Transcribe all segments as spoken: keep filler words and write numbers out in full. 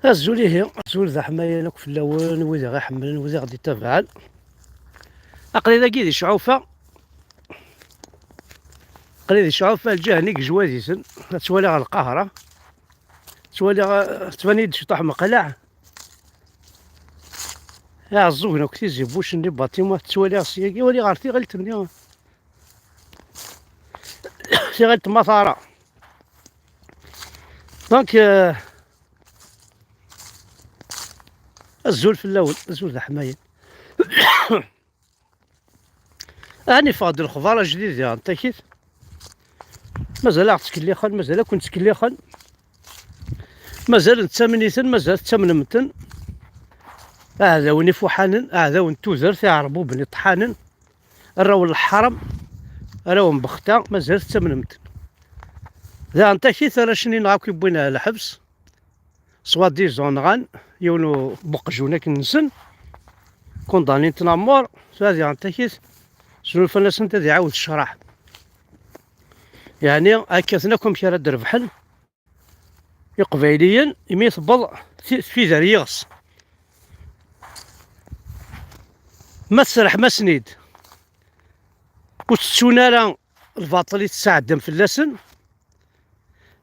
Azul ihi, azul d aḥmayan akk fell-awen, wid i ɣ-iḥemmlen, wid i ɣ-d-ittabaɛen. Aql-i dagi di Cɛufa, aql-i di Cɛufa, lǧiha-nni deg Jwaditen, ad twaliɣ Lqahra, ttwaliɣ, ttban-iyi-d ciṭuḥ meqlaɛ. Iɛeẓẓugen akk tizibbucin n les bâtiments, ttwaliɣ syagi, wali ɣer tiɣilt-nni, tiɣilt Matara. Donc, euh, azul fell-awen, azul d aḥmayan. Ɛni ffeɣ-d lexbar ajdid diɣen takit? Mazal aɣ-ttkellixen, mazal ad ken-ttkellixen. Mazal nettamen-iten, mazal tettamnem-ten. Aɛdawen ifuḥanen, aɛdaw n tudert, iɛerbuben iṭḥanen, arraw n leḥram, arraw n bexta, mazal tettamnem-ten. Daɣen takit arrac-nni-nneɣ akk i wwin ɣer lḥebs, soi-disant nɣan yiwen u-, n uqjun akken-nsen, kundani-ten à mort, tura diɣen takit, snulfan-asent ad iɛawed ccraḥ. Yeɛni, akka-ten akk amek ara d-rebḥen Iqbayliyen, imi tewweḍ ti-, tfidi ar yiɣes. Ma tesserḥem-asen-id, ur tettun ara lbaṭel i tesɛeddam fell-asen,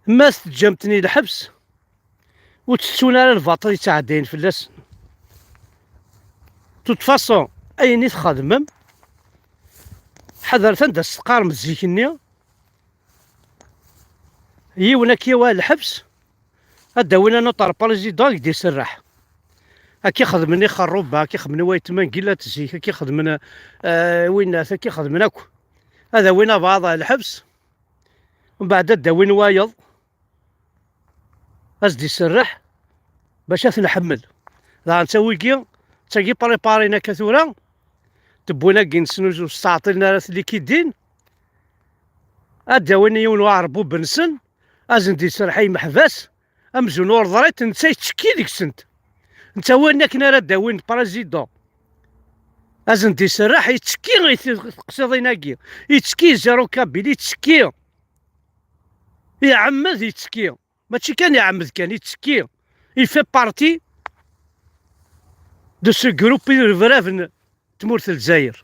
ma teǧǧam-ten i lḥebs, ur tettun ara lbaṭel i ttɛeddayen fell-asen. De toute façon, ayen i txedmem, ḥadret anda s-teqqarem zik-nni, yiwen ad k-yawi ɣer lḥebs, ad d-awin un autre président i k-d-iserreḥ. Ad k-ixedmen ixerruba, ad k-ixedmen waytma n Gilat zik, ad k-ixedmen, eh, winnat, ad k-ixedmen akk. Ad awin abɛaḍ ɣer lḥebs, mbeɛd ad d-awin wayeḍ, ad s-d-iserreḥ bac ad t-nḥemmel. Daɣen d tawigi, d tagi préparé-n akka tura, tewwin agi nesnuzu s ttɛeṭṭilen ara t-likidin, ad d-awin yiwen uɛerbub-nsen, ad sen-d-iserreḥ i yimeḥbas, amzun ur ḍrit, netta yettekki deg-sent. Netta win akken ara d-awin président, ad sen-d-iserreḥ, yettekki i t-, teqsiḍin-agi, yettekki i zéro kabyle, yettekki, iɛemmed yettekki, mačči kan iɛemmed kan, yettekki, il fait partie de ce groupe irebraben tmurt n Lezzayer.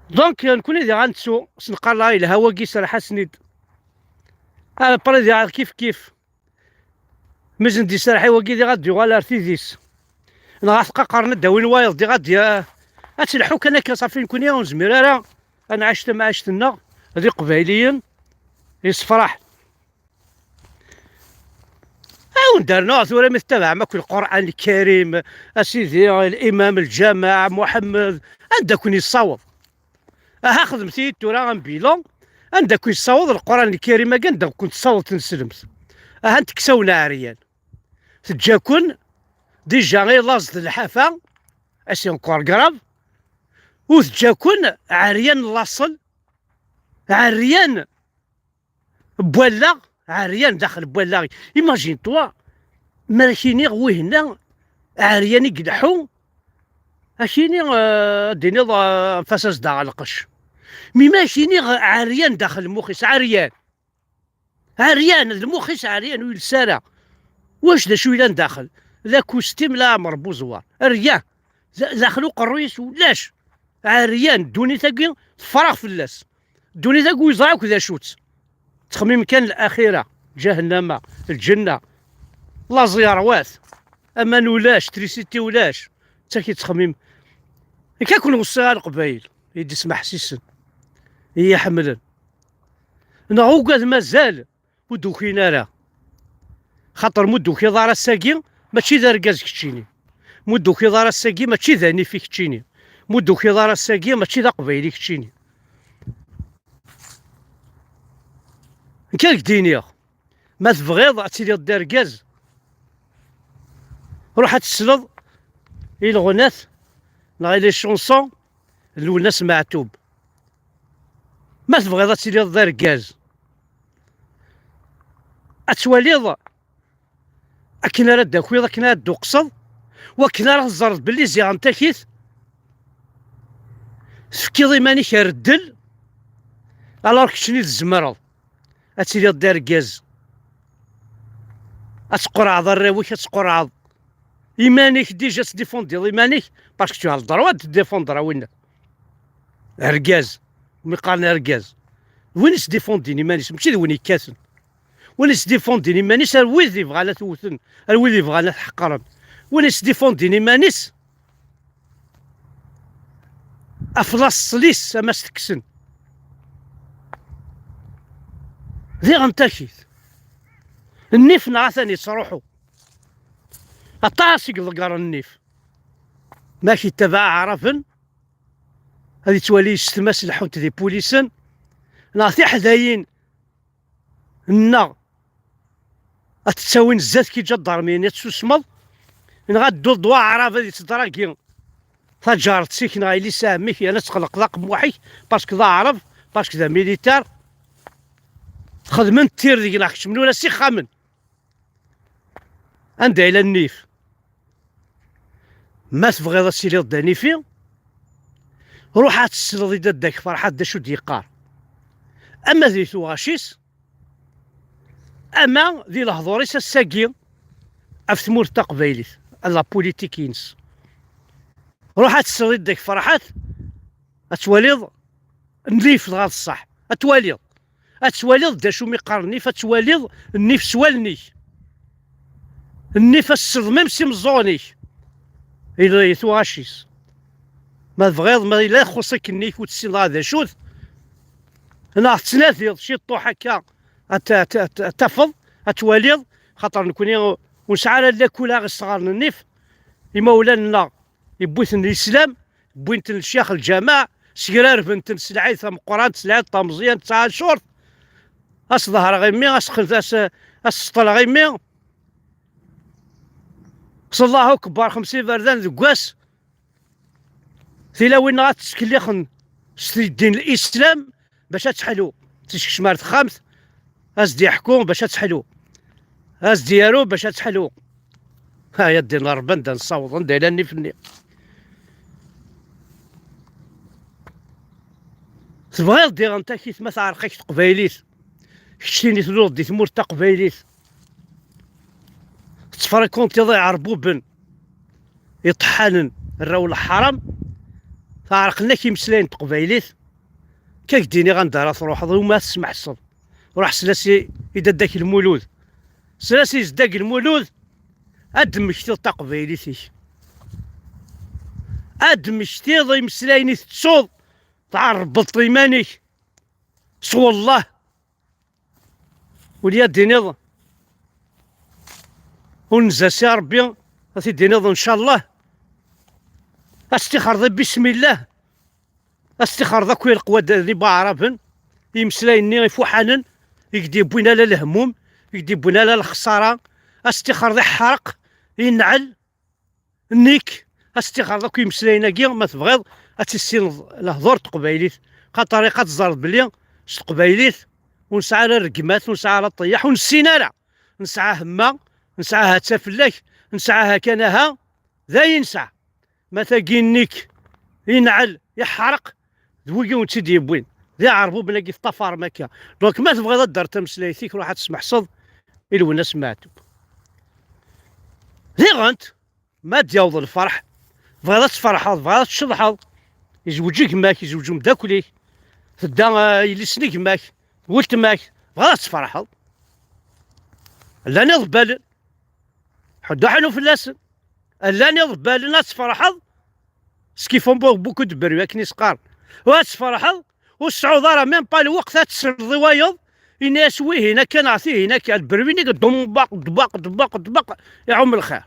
Donc, nekkni diɣ ad nettu, s neqqar la yelha wagi, serreḥ-asen-id. Après diɣ kif kif. Mi sen-d-iserreḥ i wagi diɣ ad d-yuɣal ar tidis. Neɣ ad t-qaqren ad d-awin wayeḍ diɣ ad d-, ad telḥu kan akka, ṣafi nekkni ur nezmir ara ad nɛic tamɛict-nneɣ d Iqbayliyen yessefraḥen. Awen-d rnuɣ tura mi tettabaɛem akk Lqur'an Lkarim, a sidi, Limam, Lǧameɛ, Muḥemmed, anda ken-yessaweḍ? Aha xedmet-iyi-d tura un bilan, anda ken-yessaweḍ Lqur'an Lkarim-agi, anda ken-tessaweḍ tneslemt? Aha nteksawen ɛeryan. Teǧǧa-ken déjà i laẓ d lḥafa, c'est encore grave, u teǧǧa-ken ɛeryan n laṣel, ɛeryan n wallaɣ, ɛeryan daxel n wallaɣ. Imagine-toi, mi ara k-iniɣ wihenna ɛeryan i ileḥḥu, ad k-ini, euh, ad d-tiniḍ, euh, fas-as daɣ lqecc. Mi ma ak-iniɣ ɛeryan daxel lmux-is, ɛeryan. Ɛeryan, d lmux-is ɛeryan, ur yelsi ara. Wac d acu yellan daxel? La kustim, la amer buẓwar. Ɛeryan. Da-, daxel uqerruy-is ulac. Ɛeryan, ddunit-agi tefreɣ fell-as. Ddunit-agi ur yeẓri akk d acu-tt. Ttxemmim kan laxira, ǧahennama, lǧenna. Laẓ yerwa-t. Aman ulac, trisiti ulac. D takk i ttxemmim. Nekk ad ken-weṣṣiɣ a Leqbayel, i d-ismeḥsisen, i yi-ḥemmlen. Neɣ ugad mazal, ur d-ukin ara. Xaṭer mu d-tukiḍ ara ass-agi, mačči d argaz keččini. Mu d-tukiḍ ara ass-agi, mačči d anifi keččini. Mu d-tukiḍ ara ass-agi, mačči d aqbayli keččini. Nekk ad k-d-iniɣ, ma tebɣiḍ ad tiliḍ d argaz, ruḥ ad tesleḍ i leɣnat neɣ i les chansons n Lwennas Meɛtub. Ma tebɣiḍ ad tiliḍ d argaz, ad twaliḍ akken ara d-takiḍ, akken ara d-tuqseḍ, wakken ara teẓreḍ belli ziɣen takit tefkiḍ iman-ik ar ddel, alors keččini tzemreḍ ad tiliḍ d argaz. Ad tqurɛeḍ arraw-ik, ad tqurɛeḍ iman-ik, déjà tettdéfendiḍ iman-ik, parce que tu as le droit de défendre win, argaz, mi qqaren argaz, win yettdéfendin iman-is, mačči d win yekkaten. Win yettdéfendin iman-is ar wid yebɣan ad t-wten, ar wid yebɣan ad t-ḥeqren. Win yettdéfendin iman-is af laṣel-is ama s-tekksen. Diɣen takit. Nnif neɣ atan yettruḥu. Aṭas i iḍeggren nnif. Ma k-yettabaɛ aɛraben, ad yettwali yessetma s lḥunt di pulisen, neɣ tiḥdayin nneɣ ad t-ttawin zdat-k iǧadarmiyen, ad tsusmeḍ, neɣ ad dduḍ d waɛrab ad yettdragi taǧaret-ik neɣ yelli-s n ɛemmi-k, yerna ad tɣelqeḍ aqemmuḥ-ik, parce que d aɛrab, parce que d amilitar. Xedmen tir deg-neɣ, kecmen ula s ixxamen. Anda yella nnif? Ma tebɣiḍ ad tiliḍ d anifi, ruḥ ad tesleḍ i dadda-k Ferḥat d acu d-yeqqar. Ama di tuɣac-is, ama di lehdur-is ass-agi ɣef tmurt taqbaylit, la politique-ines. Ruḥ ad tesleḍ i dadda-k Ferḥat, ad twaliḍ nnif dɣa d ṣṣeḥ. Ad twaliḍ. Ad twaliḍ d acu mi qqaren nnif, ad twaliḍ nnif s wallen-ik. Nnif ad s-tseḍmem s imeẓẓuɣen-ik. Yella i tuɣac-is. Ma tebɣiḍ, ma yella ixuṣ-ik nnif ur tessineḍ ara d acu-t, neɣ tettnadiḍ ciṭuḥ akka, ad t-, ad t-, ad t-, ad tafeḍ, ad twaliḍ, xaṭer nekni ur nesɛi ara lakul aɣ isɣaren nnif. Imawlan-nneɣ yewwi-ten lislam, wwin-ten lecyax lǧameɛ, segrarben-ten s lɛid tameqqrant, s lɛid tameẓyant, s ɛacurt. Ad s-ḍehreɣ i mmi, ad s-, ad s-, ad s-seṭṭleɣ i mmi. S Allahu Akbar, xemsa iberdan deg wass. Tilawin-nneɣ ad ttkellixen s ddin n Lislam bac ad teḥlu. Tiskecm ar texxamt, ad s-d-yeḥku bac ad teḥlu. Ad s-d-yaru bac ad teḥlu. Ha, ya ddin n Ṛebbi, anda nessaweḍ, anda yella nnif-nni? Tebɣiḍ diɣen takit ma teɛreq-ak teqbaylit? Keččini tluleḍ di tmurt taqbaylit, tettfrikuntiḍ iɛerbuben, iṭeḥḥanen, arraw n leḥram, tɛerqen-ak imeslayen n teqbaylit. Akka k-d-iniɣ anda ara truḥeḍ, uma tesmeḥseḍ. Ruḥ sel-as i, i dadda-k Lmulud. Sel-as i zedda-k Lmulud, ad d-temmektiḍ taqbaylit-ik. Ad d-temmektiḍ imeslayen i tettuḍ, tɛerrbeḍ iman-ik. S wallah. Wali ad d-tiniḍ, ur nzasi a Ṛebbi, ad t-id-tiniḍ ncallah. Ad s-tixreḍ i bismillah. Ad s-tixreḍ akk i leqwad d ibaɛraben, imeslayen-nni ifuḥanen, i k-d-yewwin ala lehmum, i k-d-yewwin ala lexsara. Ad s-tixreḍ i ḥerq, i nnɛel, nnik, ad s-tixreḍ akk imeslayen-agi, ma tebɣiḍ ad tissineḍ lehdur n teqbaylit. Xaṭer ilaq ad teẓreḍ belli s teqbaylit ur nesɛi ara rregmat, ur nesɛi ara ṭṭeyyeḥ, ur nessin ara. Nesɛa hemma, nesɛa ha-tt-a fell-ak, nesɛa ha kan aha, d ayen nesɛa. Ma tagi nnik, inɛel, iḥreq, d wigi ur tt-id-yewwin. D iɛerbuben-agi teṭṭafarem akka. Donc ma tebɣiḍ ad d-terr tameslayt-ik, ruḥ ad tesmeḥseḍ i Lwennas Meɛtub. Diɣent, ma ad d-yaweḍ lferḥ, bɣiḍ ad tferḥeḍ, bɣiḍ ad tceḍḥeḍ, yezweǧ gma-k, yezweǧ umeddakel-ik, tedda, eh, yelli-s n gma-k, weltma-k, bɣiḍ ad tferḥeḍ. Llan iḍebbalen, ḥedd ur ḥennu fell-asen. Llan iḍebbalen ad tferḥeḍ, ce qui font beau-, beaucoup de bruit, akken i s-qqaren. U ad tferḥeḍ, ur tesɛuḍ ara même pas lweqt ad tesleḍ i wayeḍ, ini-as wihin akka neɣ tihin akka, lberwi-nni dum, baq, dbaq, dbaq, dbaq, iɛum lxir.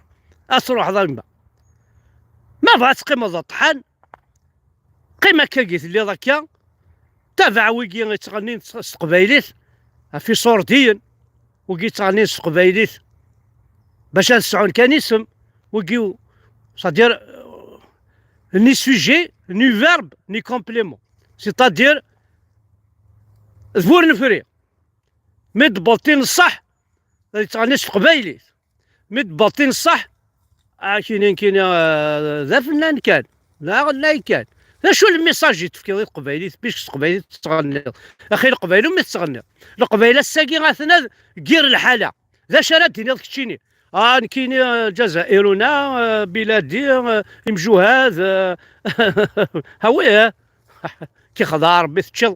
Ad truḥeḍ a gma. Ma bɣa ad teqqimeḍ d ṭṭḥan, qqim akka i telliḍ akka, tabaɛ wigi yettɣennin s, s teqbaylit, ɣef iṣurdiyen, wigi yettɣennin s teqbaylit, bac ad sɛun kan isem, wigi, c'est-à-dire, euh, ni sujet, ni verbe, ni complément. C'est-à-dire, d bu ur nefri. Mi d-tewweḍ tin ṣṣeḥ, ad yettɣenni s teqbaylit. Mi d-tewweḍ tin ṣṣeḥ, akini, kini, euh, d afennan kan, d aɣennay kan. D acu lmissaj i tefkiḍ i teqbaylit, puisque s teqbaylit tettɣenniḍ? Axi leqbayel umi tettɣenniḍ. Leqbayel ass-agi atna d yir lḥala. D acu ara d-tiniḍ keččini? Ah, nekkini, eh, Ǧazairuna, eh, biladi, eh, imjuhad, eh, hawi, eh. Kixḍa Ṛebbi, teččiḍ,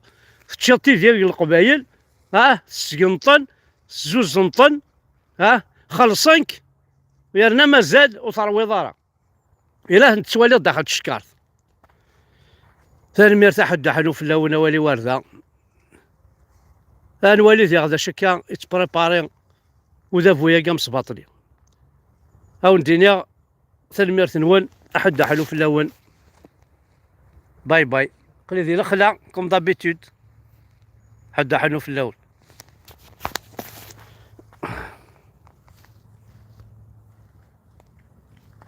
teččiḍ tidi deg Leqbayel, ah, tesgenṭen, tezzuzenṭen, ah, xelṣen-k, yerna mazal ur terwiḍ ara. Ila tettwaliḍ daxel tcekkart. Tanemmirt a Ḥedd Aḥlu fell-awen, awal iwerda. Ad nwali diɣ d acu akka yettprepari udabu-agi amesbaṭli. Ad wen-d-iniɣ tanemmirt-nwen, a Ḥedd Aḥlu fell-awen. Bye bye. Aql-i di lexla, comme d'habitude. Ḥedd Aḥlu fell-awen.